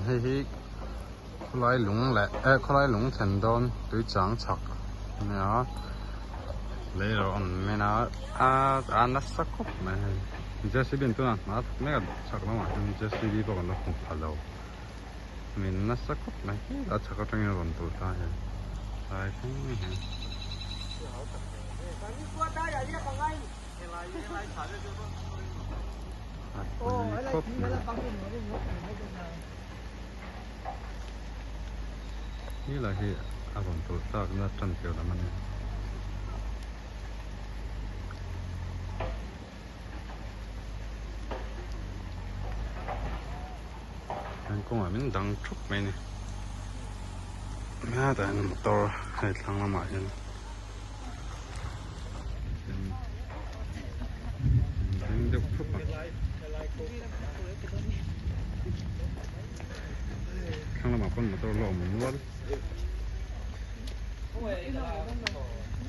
Hei hi khawlai lung leh eh khawlai lung thlen dawn tui chang chhak a nia lei erawh a awm men a a nasa khawp mai hei J C B in tunah hna a thawk mek a chhak lamah hian J C B pawh kan la hmu pha lo min nasa khawp mai a chhak atangin a rawn tur ta hei tlai thleng hian. A pui khawp mai. Hi lah hi a rawn tur tlak na tan tir lam a ni. An kawngah min dang thup mai a ni. Hetah hian motor hei thlang lamah hian ding deuh thup a. Thlang lamah pawn motor la awm nual.